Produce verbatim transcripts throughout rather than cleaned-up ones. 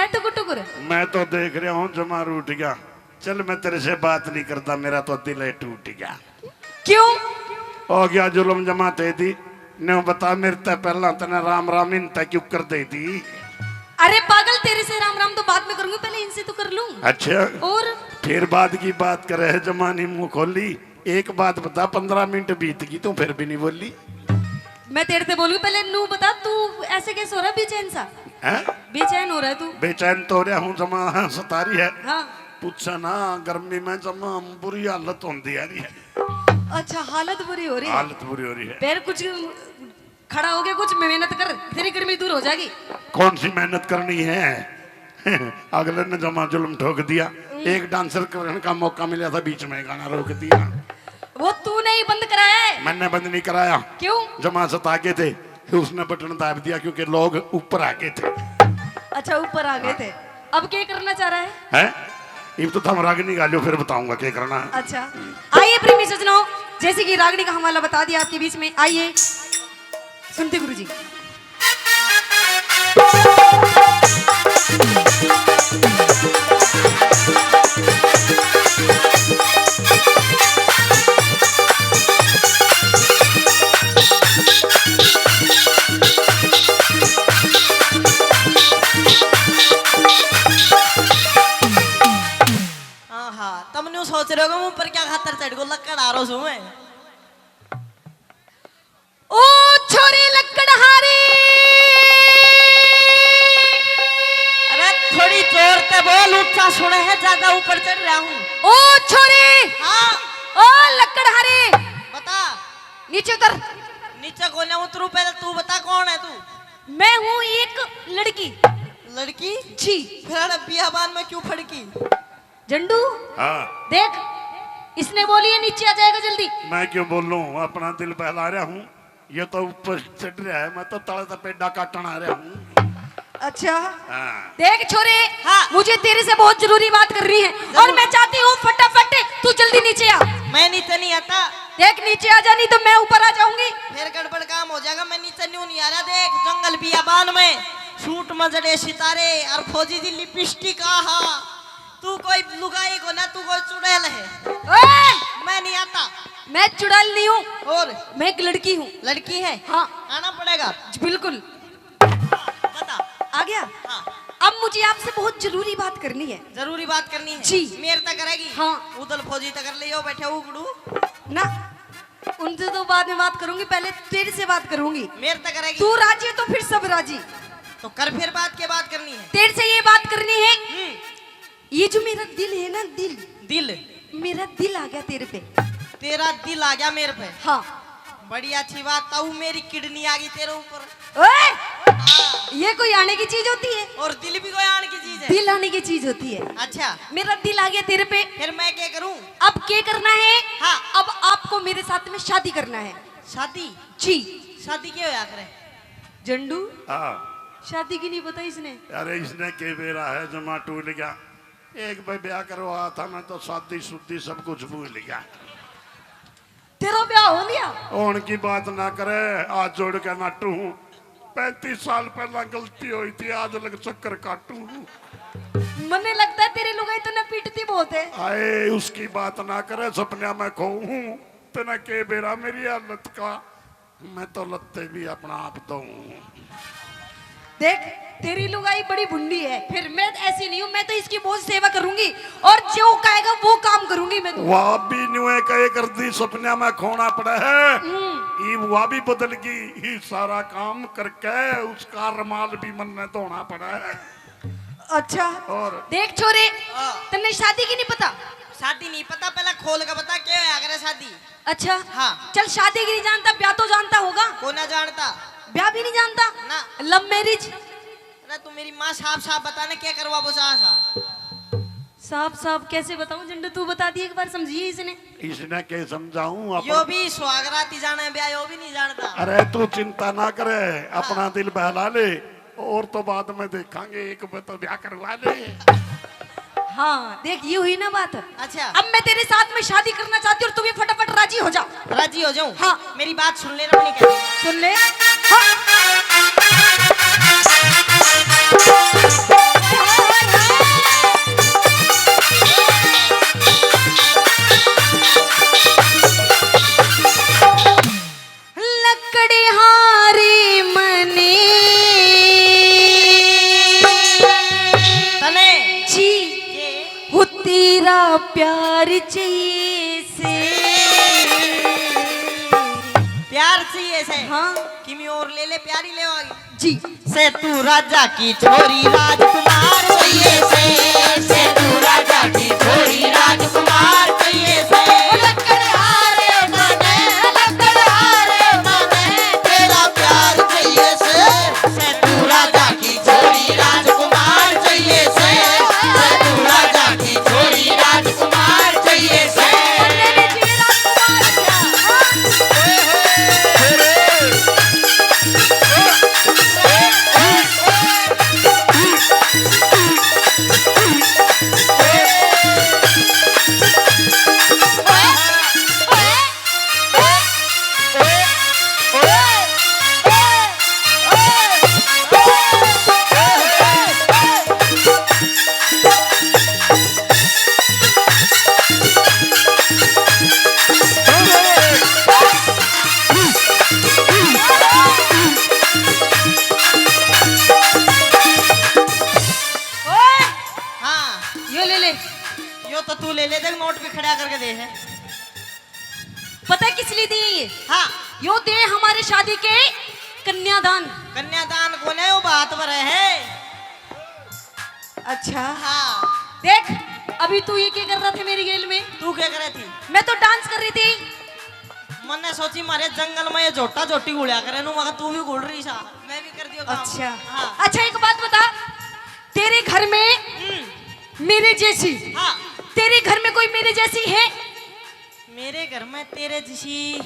टुकुर टुकुर। मैं तो देख रहा हूँ जमा रूठ गया। चल, मैं तेरे से बात नहीं करता, मेरा तो दिल ही टूट गया। क्यों? हो गया जुल्म जमा तेरी। ने बता, मेरे ते पहला तने राम राम इन ते क्यों कर दे दी? अरे पागल, तेरे से राम राम तो बाद में करूंगी, पहले इनसे तो कर लूं। अच्छा, और फिर बाद की बात करे है, जमा नहीं मुंह खोली। एक बात बता, पंद्रह मिनट बीत गई, तू फिर भी नहीं बोली। मैं तेरे से बोलूं, पहले नू बता, तू ऐसे कैसे हो रहा है बेचैन सा? हैं? बेचैन हो रहा है तू? बेचैन तो हो रहा हूँ, जमा सता रही है। हाँ। पूछा ना, गर्मी में जमा बुरी हालत होती है रही है। अच्छा, हालत बुरी हो रही है। हालत बुरी हो रही है। फिर कुछ खड़ा हो गया, कुछ मेहनत कर, तेरी गर्मी दूर हो जाएगी। कौन सी मेहनत करनी है? अगले ने जमा जुल्म ठोक दिया। एक डांसर करने का मौका मिला था, बीच में गाना रोक दिया। वो तूने ही बंद कराया है। मैंने बंद नहीं कराया। क्यों? जमा सता के थे, फिर उसने बटन दाब दिया क्योंकि लोग ऊपर आ गए थे। अच्छा, ऊपर आ गए थे। अब क्या करना चाह रहा है? हैं? इब तो थम रागनी गा लो, फिर बताऊंगा क्या करना है। अच्छा, आइए प्रेमी सजनों, जैसे कि रागनी का हवाला बता दिया आपके बीच में, आइए सुनते गुरुजी। हाँ हाँ, तम न्यू सोच रहे हो कि मुंह पर क्या खातर चढ़ गो, लकड़ आ रहा हूँ मैं। ओ छोरे लकड़हारे। अरे थोड़ी जोर ते बोल, ऊंचा सुने है, ज्यादा ऊपर चढ़ रहा हूँ। ओ छोरे। हाँ। ओ लकड़हारे। बता। नीचे उतर। नीचे कोने उतरू, पहले तू बता कौन है तू? मैं हूँ एक लड़की। लड़की? जी। फिर अरे बियाबान में क्यों फड़की? झंडू। हाँ। देख, इसने बोली है नीचे आ जाएगा जल्दी। मैं क्यों बोलूं, अपना दिल बहला रहा हूँ। ये तो ऊपर चढ़ रहा है, मैं तो तले से पेडा काटन आ रहा हूँ। अच्छा। हाँ। देख छोरे, हाँ। मुझे तेरे से बहुत जरूरी बात करनी है और मैं चाहती हूँ फटाफट तू जल्दी नीचे आ। मैं नीचे नहीं आता। देख नीचे आ जा, नहीं तो मैं ऊपर आ जाऊंगी। फिर गड़बड़ काम हो जाएगा, मैं नीचे न्यू नहीं आ रहा। देख जंगल बियाबान में सूट में जड़े सितारे और फौजी जी लिपस्टिक, आहा। तू कोई लुगाई को ना, तू कोई चुड़ैल है। ओए, मैं नहीं आता। मैं चुड़ैल नहीं हूँ, और मैं एक लड़की हूँ। लड़की है? हाँ। आना पड़ेगा। बिल्कुल। बता। आ गया? हाँ। अब मुझे आपसे बहुत जरूरी बात करनी है। जरूरी बात करनी है? जी। मेरे तक करेगी? हाँ। उदल फौजी तक कर ले, यो बैठे उगड़ू। ना, उनसे तो बाद में बात करूंगी, पहले तेरे से बात करूंगी। मेरे तक करेगी? तू राजी है तो फिर सब राजी। तो कर फिर बात के बात करनी है। तेरे से ये बात करनी है, हम्म। ये जो मेरा दिल है ना, दिल, दिल? मेरा दिल आ गया तेरे पे। तेरा दिल आ गया मेरे पे? हाँ। बड़ी अच्छी बात। ताऊ मेरी किडनी आ गई तेरे ऊपर। ओए, ये कोई आने की चीज होती है? और दिल भी कोई आने की चीज है? दिल आने की चीज होती है। अच्छा। मेरा दिल आ गया तेरे पे। फिर मैं क्या करूं? अब क्या करना है? हाँ। अब आपको मेरे साथ में शादी करना है। शादी? जी। शादी क्या होया करे? झंडू, हाँ। शादी की नहीं पता इसने। अरे इसने के बेरा है, जमा टूल गया। एक भाई ब्याह करवाया था मैं, तो शादी शुद्धि सब कुछ भूल गया। तेरा ब्याह हो लिया? होने की बात ना करे, हाथ जोड़ के नाटू हूँ। पैंतीस साल पहला गलती हुई थी, आज लग चक्कर काटू हूँ। मन्ने लगता है तेरी लुगाई तन्ने पीटती बहुत है। आए, उसकी बात ना करे, सपना में खोऊं हूँ। तने के बेरा मेरी हालत का, मैं तो लत्ते भी अपना आप दऊं। देख, तेरी लुगाई बड़ी भुंडी है, फिर मैं ऐसी नहीं हूँ। मैं तो इसकी बहुत सेवा करूंगी और जो कहेगा वो काम करूंगी मैं तो। वह भी न्यूए कहे कर दी, सपना में खोना पड़ा है। ये वह भी बदल गई, ये सारा काम करके उसका रुमाल भी मन्ने धोना पड़ा है। अच्छा। और? देख छोरे, हाँ। तन्ने शादी की नहीं पता? शादी नहीं पता, पहले खोल के बता क्या होया करे शादी। अच्छा। हाँ। चल, शादी की नहीं जानता, ब्याह तो जानता होगा? कोना जानता। ब्याह भी नहीं जानता? ना। Love marriage? अरे तू मेरी माँ, साफ साफ बता ना, क्या करवा बसा सा? साफ साफ कैसे बताऊं झंडू, तू बता दी एक बार, समझिए इसने। इसने के समझाऊं अपन? यो भी सुहागराती जाने ब्याह, यो भी नहीं जानता। अरे तू चिंता ना करे, अपना दिल बहला ले, और तो बाद में देखांगे, एक में तो ब्याह करवा ले। हाँ, देख, ये हुई ना बात। अच्छा। अब मैं तेरे साथ में शादी करना चाहती हूँ और तू भी फटाफट राजी हो जा। राजी हो जाऊं? हाँ। मेरी बात सुन ले, अपनी कहती। सुन ले। हाँ। प्यार चाहिए से। प्यार चाहिए से। हाँ। किमी और ले ले, प्यारी ले आगी। जी। से तू राजा की छोरी राजकुमार चाहिए से, से तू राजा की छोरी राजकुमार चाहिए से। लकड़हारे मने, लकड़हारे मने, तेरा प्यार चाहिए से, से तू राजा की छोरी राजकुमार चाहिए से, से तू राजा की छोरी राजकुमार चाहिए से। ओए! हाँ। यो ले ले। यो तो तू ले ले, देख नोट भी खड़ा करके दे है। पता है किस लिए दिए ये? हाँ। यो दे हमारे शादी के कन्यादान। कन्यादान कोने, वो बात भरे है। अच्छा। हाँ। देख, अभी तू ये क्या कर रहा था मेरी गेल में? तू क्या कर रही थी? मैं तो डांस कर रही थी। मन्ने सोची मारे जंगल में ये झोटा झोटी घुलिया करे, नू मगर तू भी घुल रही सा, मैं भी कर दियो काम। अच्छा। हाँ। अच्छा, एक बात बता, तेरे घर में हम्म। मेरे जैसी, हाँ। तेरे घर में कोई मेरे जैसी है? मेरे घर में तेरे जैसी,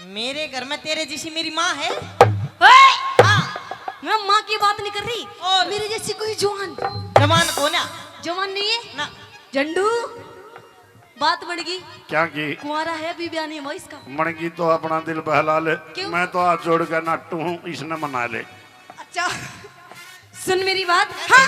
मेरे घर में तेरे जैसी मेरी माँ है। ओए! हाँ। मैं माँ की बात नहीं कर रही। और? मेरे जैसी कोई जवान। जवान कौन है? जवान नहीं है? ना। झंडू, बात बन गई। क्या की? कुंवारा है, अभी ब्याह नहीं हुआ इसका। मन की तो अपना दिल बहला ले। क्यों? मैं तो हाथ जोड़ के नाटू हूँ, इसने मना ले। अच्छा, सुन मेरी बात। हाँ।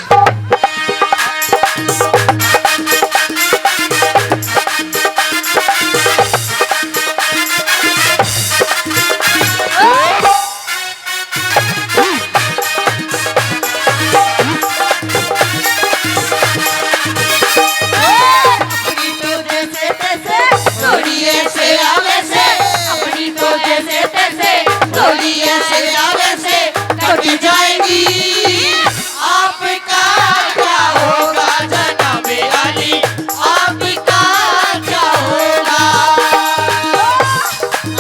अपनी तो जैसे तैसे, थोड़ी ऐसे आवे से। अपनी तो जैसे तैसे, थोड़ी ऐसे आवे से। कट जाएगी। आपका क्या होगा जनाबे आली, आपका क्या होगा?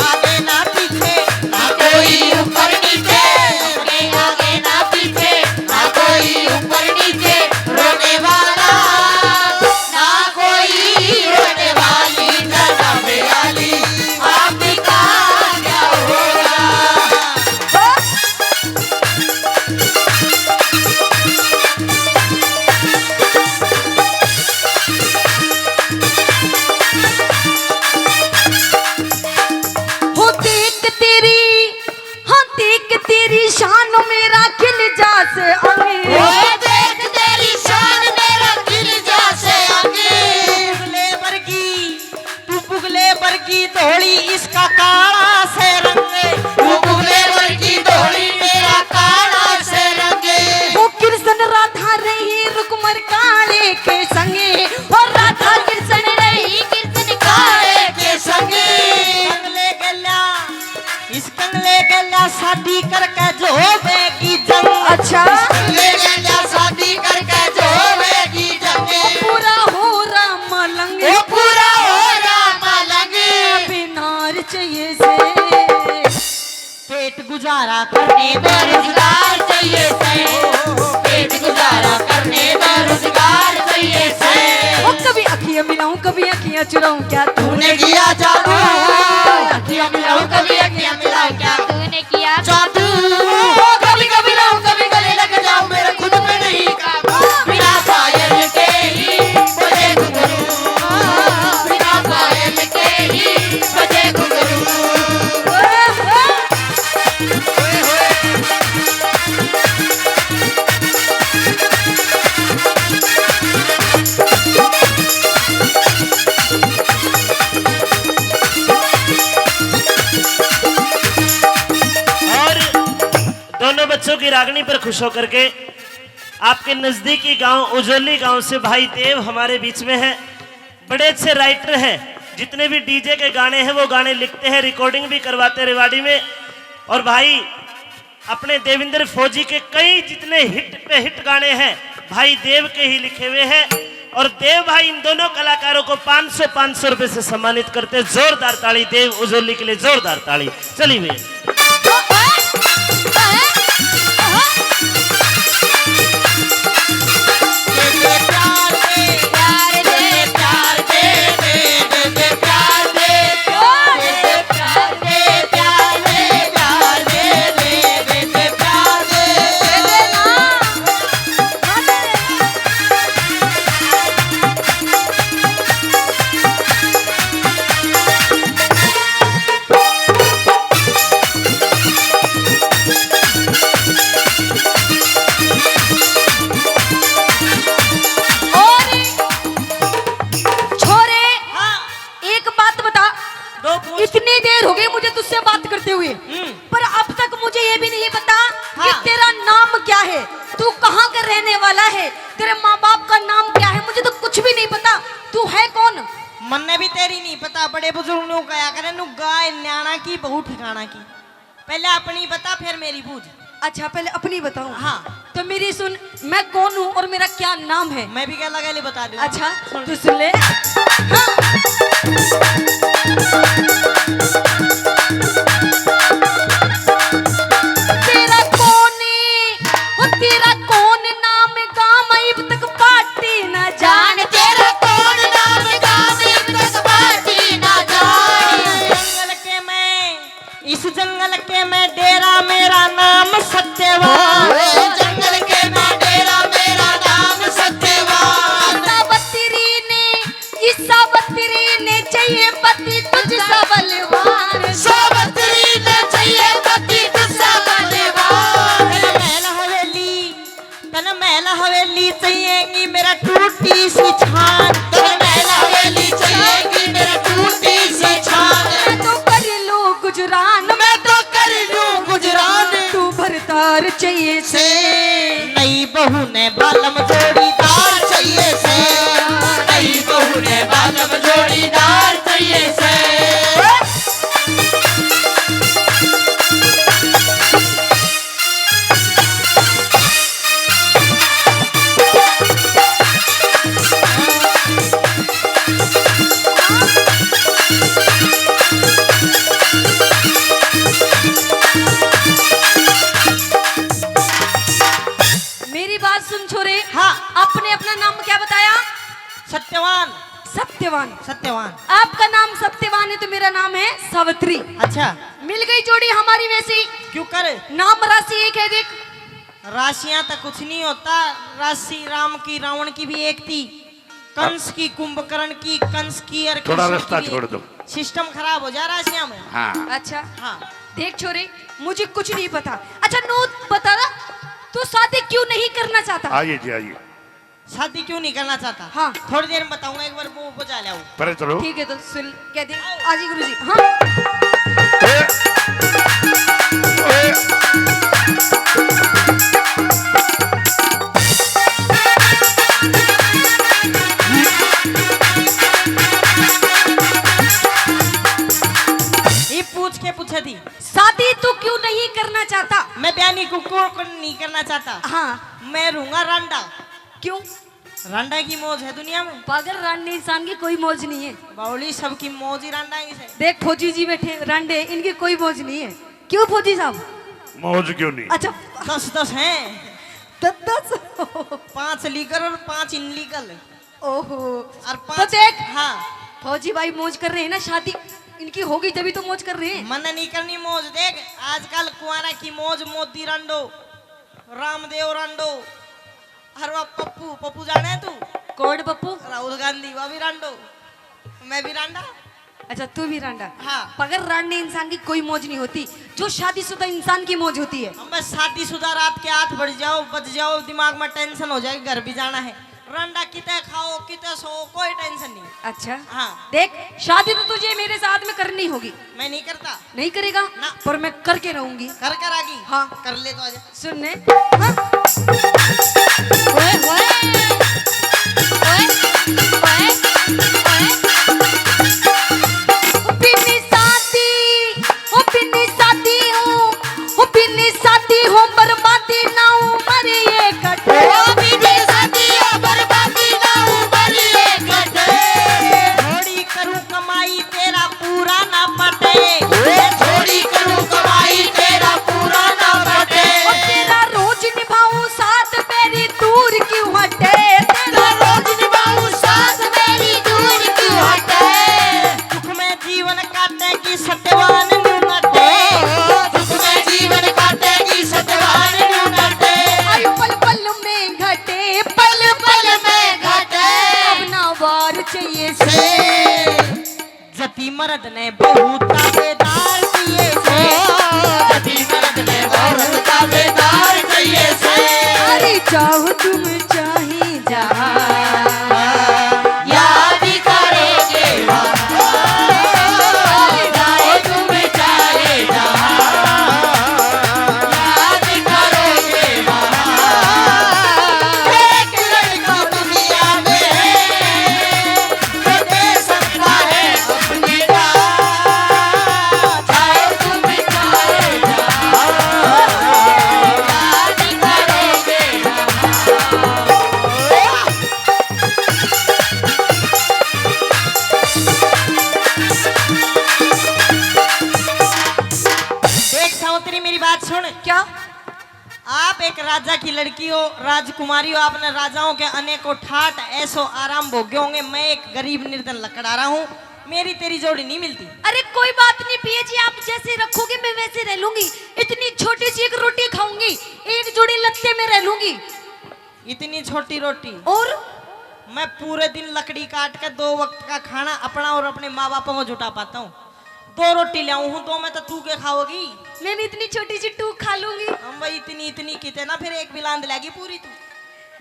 आगे ना पीछे, ना कोई ऊपर नीचे। आगे, आगे ना पीछे, ना कोई ऊपर नीचे। रोने वाला ना कोई, रोने वाली जनाबे आली, आपका क्या होगा? हो देख तेरी, हाँ देख तेरी शान मेरा खिल जा से अंग। हो देख तेरी शान मेरा खिल जा से अंग। बुगले वर्गी, तू बुगले वर्गी धोली, इसका काला से रंग। तू बुगले वर्गी धोली, मेरा काला से रंग। वो कृष्ण राधा रही रुक्मण काले के संगे, वो राधा कृष्ण रही कृष्ण काले के संगे। कंगले गल्या, इस कंगले गल्या शादी करके जो होवेगी जंग। अच्छा। इस कंगले गल्या शादी करके जो होवेगी जंग। पूरा हो राम लंग। ओ पूरा हो राम लंग। बिनार चाहिए से। पेट गुजारा करने में रोजगार चाहिए से। पेट गुजारा करने में रोजगार चाहिए से। ओ कभी अखियां मिलाऊं, कभी अखियां चुराऊं, क्या तूने किया जादू? अखियां मिलाऊं, कभी अखियां मिलाऊं, क्या तूने किया जादू? ओ कभी कभी लाऊं, कभी गले लग जाऊं, मेरा खुद पे नहीं काबू। बिना पायल के ही बजे घुंघरू, बिना पायल के ही बजे घुंघरू। और दोनों बच्चों की रागनी पर खुश होकर के आपके नजदीकी गांव उजोली गांव से भाई देव हमारे बीच में है। बड़े अच्छे राइटर हैं, जितने भी डीजे के गाने हैं वो गाने लिखते हैं, रिकॉर्डिंग भी करवाते हैं रेवाड़ी में। और भाई अपने देवेंद्र फौजी के कई जितने हिट पे हिट गाने हैं, भाई देव के ही लिखे हुए हैं। और देव भाई इन दोनों कलाकारों को पाँच सौ, पाँच सौ रुपए से सम्मानित करते हैं। जोरदार ताली देव उजोली के लिए, जोरदार ताली। चलिए भैया। और छोरे, हाँ। एक बात बता, दो पूछ। इतनी देर हो गई मुझे तुझसे बात करते हुए, हम्म। पर अब तक मुझे ये भी नहीं पता कि हाँ। तेरा नाम क्या है, तू कहाँ का रहने वाला है, तेरे माँ बाप का नाम क्या है, मुझे तो कुछ भी नहीं पता। तू है कौन? मन्ने भी तेरी नहीं पता। बड़े बुजुर्ग न्यू कहा करे, न्यू गाय न्याणा की, बहू ठिकाणा की। पहले अपनी बता, फिर मेरी बूझ। अच्छा, पहले अपनी बताऊं? हाँ। तो मेरी सुन, मैं कौन हूँ और मेरा क्या नाम है। मैं भी क्या लगा ले बता दूँ। अच्छा, सुन। तू सुन ले। हाँ। तेरा कौन, ओ तेरा कौन नाम गाम, इब तक पार्टी ना जान। तेरा कौन नाम गाम, इब तक पार्टी ना जान। जंगल के मैं, इस जंगल के मैं डेरा, मेरा नाम सत्यवान। ओ जंगल के मैं डेरा, मेरा नाम सत्यवान। सावित्री ने, इस सावित्री ने चाहिए पति तुझ सा बलवान। सावित्री ने चाहिए पति तुझ सा बलवान। महल हवेली तन महल हवेली चाहिएगी मेरा टूटी सी छान। तन महल हवेली चाहिएगी मेरा टूटी सी छान। मैं तो कर लूं गुजरान, मैं तो कर लूं गुजरान। तू भरतार चाहिए से। नई बहू ने बालम जोड़ीदार चाहिए से। नई बहू ने बालम जोड़ीदार चाहिए से। मेरी बात सुन छोरे। हाँ। आपने अपना नाम क्या बताया? सत्यवान। सत्यवान। सत्यवान। आपका नाम सत्यवान है तो मेरा नाम है सावित्री। अच्छा। मिल गई जोड़ी हमारी वैसी। क्यों कर? नाम राशि एक है देख। राशियां तो कुछ नहीं होता, राशि राम की रावण की भी एक थी, कंस की, कुंभकर्ण की, कंस की और थोड़ा कृष्ण रास्ता की भी। छोड़ दो। सिस्टम खराब हो जा राशियां में। हाँ। अच्छा। हाँ। देख छोरे, मुझे कुछ नहीं पता। अच्छा नू बता, तू शादी क्यों नहीं करना चाहता? आइए जी, आइए। शादी क्यों नहीं करना चाहता? हाँ। थोड़ी देर में बताऊंगा, एक बार वो बजा ले आओ। परे चलो। ठीक है, तो सुन, कह दे। हाँ जी गुरुजी। हाँ। ए, ए। ये पूछ के पूछे थी। शादी तू क्यों नहीं करना चाहता? मैं ब्याह नहीं, को, को, को नहीं करना चाहता। हाँ। मैं रहूंगा रांडा। क्यों? रांडा की मौज है दुनिया में। पागल, रांडे इंसान की कोई मौज नहीं है। बावली, सबकी मौज ही रांडा की से। देख फौजी जी बैठे रांडे, इनकी कोई मौज नहीं है। क्यों फौजी साहब? मौज क्यों नहीं? अच्छा। दस दस हैं। दस दस? पांच लीगल और पांच इनलीगल। ओहो। और तो पांच देख, हाँ। फौजी भाई मौज कर रहे हैं ना, शादी इनकी होगी तभी तो मौज कर रहे हैं। मन नहीं करनी मौज। देख आजकल कुंवारा की मौज, मोदी रांडो, रामदेव रांडो, अरे वो पप्पू, पप्पू जाने है तू? कौन पप्पू? राहुल गांधी, वो भी रांडो, मैं भी रांडा। अच्छा, तू भी रांडा? हाँ। बगैर रांडे इंसान की कोई मौज नहीं होती। जो शादीशुदा इंसान की मौज होती है। हम बस शादीशुदा, रात के आठ बज जाओ, बज जाओ, दिमाग में टेंशन हो जाए, घर भी जाना है। रांडा किते खाओ, किते सो, कोई टेंशन नहीं। अच्छा। हाँ। देख, शादी तो तुझे मेरे साथ में करनी होगी। मैं नहीं करता। नहीं करेगा? ना। पर मैं करके रहूंगी। कर कर आगी? हाँ। कर ले तो आजा। सुन ने। हाँ। चाहिए से। जति मर्द ने बहू ताबेदार चाहिए से। जति मर्द ने बहू ताबेदार चाहिए से। अरे चाहो तुम चाहे जहां, याद करोगे वहां। चाहो तुम चाहे जहां, याद करोगे वहां। एक लड़का दुनिया में है, जो दे सकता है अपनी जान। चाहे तुम चाहे जहां, याद करोगे वहां। देख सावित्री, मेरी बात सुन। क्या? आप एक राजा की लड़की हो, राजकुमारी हो, आपने राजाओं के अनेकों ठाट ऐशो आराम भोगे होंगे। मैं एक गरीब निर्धन लकड़हारा हूँ, मेरी तेरी जोड़ी नहीं मिलती। अरे कोई बात नहीं पिया जी, आप जैसे रखोगे मैं वैसे रह लूंगी। इतनी छोटी सी एक रोटी खाऊंगी, एक जोड़ी लत्ते में रह लूंगी। इतनी छोटी रोटी? और? मैं पूरे दिन लकड़ी काट के दो वक्त का खाना अपना और अपने माँ बापों को जुटा पाता हूँ। दो रोटी ले आऊं हूँ, दो में तो तू के खाओगी? मैं भी इतनी छोटी सी टूक खा लूंगी। हम भाई इतनी इतनी किते ना, फिर एक बिलांद लेगी पूरी तू।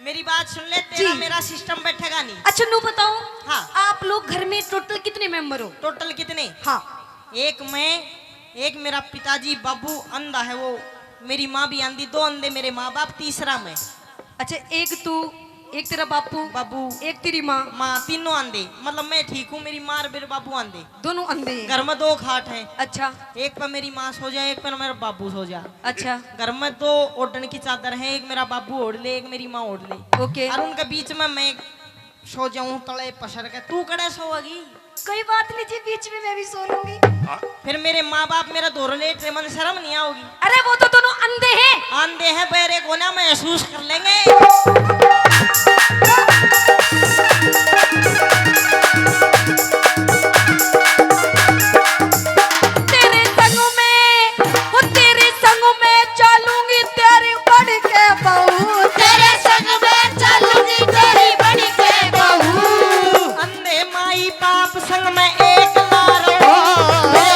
मेरी बात सुन ले, तेरा जी। मेरा सिस्टम बैठेगा नहीं। अच्छा नू बताओ, हाँ। आप लोग घर में टोटल कितने मेंबर हो? टोटल कितने? हाँ। एक मैं, एक मेरा पिताजी बाबू अंधा है, वो मेरी माँ भी आंधी, दो अंधे मेरे माँ बाप, तीसरा मैं। अच्छा, एक तू, एक तेरा बापू, बाबू। एक तेरी माँ। माँ, तीनों आंधे। मतलब मैं ठीक हूँ, मेरी माँ और मेरे बाबू आंधे। दोनों अंधे हैं। घर में दो खाट हैं। अच्छा। एक पर मेरी माँ सो जाए, एक पर मेरा बाबू सो जाए। अच्छा। घर में दो ओढ़न की चादर है, एक मेरा बाबू ओढ़ ले, एक मेरी माँ ओढ़ ले। ओके। और उनके बीच में मैं सो जाऊं तले पसर के, तू कड़े सोएगी? कोई बात नहीं जी, बीच में मैं भी सो लूंगी। फिर मेरे माँ बाप मेरा धोरे लेट रहे, मन शर्म नहीं आओगी? अरे वो तो दोनों अंधे हैं। अंधे हैं, बहरे को ना महसूस कर लेंगे। तेरे संग में, वो तेरे संग में चलूंगी तेरी बन के बहू। तेरे संग में चलूंगी तेरी बन के बहू। अंधे माई बाप संग में एक ना रहूं।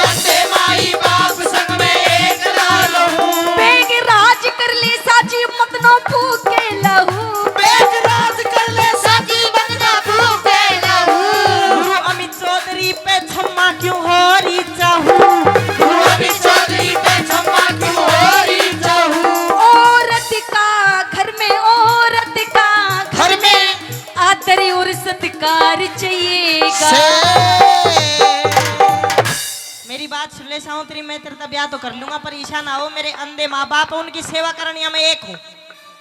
अंधे माई बाप संग में एक ना रहूं। बेग राज कर ले साजी मत ना फूके लहू। बेग राज कर ले साजी मत ना फूके लहू। गुरु अमित चौधरी पे छम्मा क्यों हो रही चाहूं। गुरु अमित चौधरी पे छम्मा क्यों हो रही चाहूं। औरत का घर में, औरत का घर में आदर और सत्कार चाहिएगा। से। मेरी बात सुन ले सावित्री, मैं तेरे तै ब्याह तो कर लूंगा, पर ईशा ना हो, मेरे अंधे माँ बाप, उनकी सेवा करनिया मैं एक हूँ।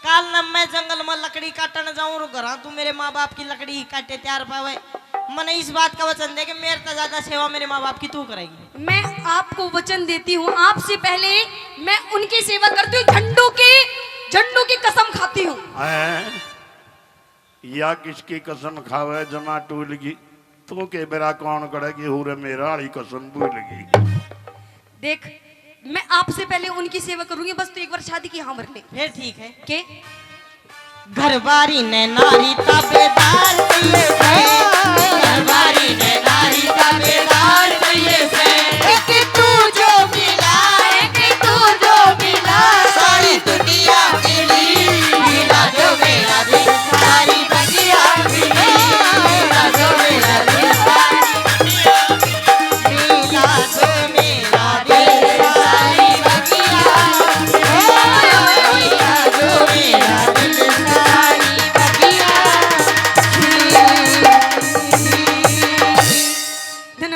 काल न मैं जंगल में लकड़ी काटन जाऊं और घरां तू मेरे माँ बाप की लकड़ी काटे तैयार पावे। मने इस बात का वचन दे कि मेरे तै ज्यादा सेवा मेरे माँ बाप की तू करेगी। मैं आपको वचन देती हूँ, आपसे पहले मैं उनकी सेवा करती हूँ, झंडू की, झंडू की कसम खाती हूँ। हैं? या किसकी कसम खावे जना टूल गई? तू के मेरा कौन कड़ेगी हूरे मेरा वाली कसम भूल गई। देख, मैं आपसे पहले उनकी सेवा करूंगी, बस तू एक बार शादी की हाँ भर ले। फिर ठीक है। के? घरवारी ने नारी ताबेदार चाहिए से।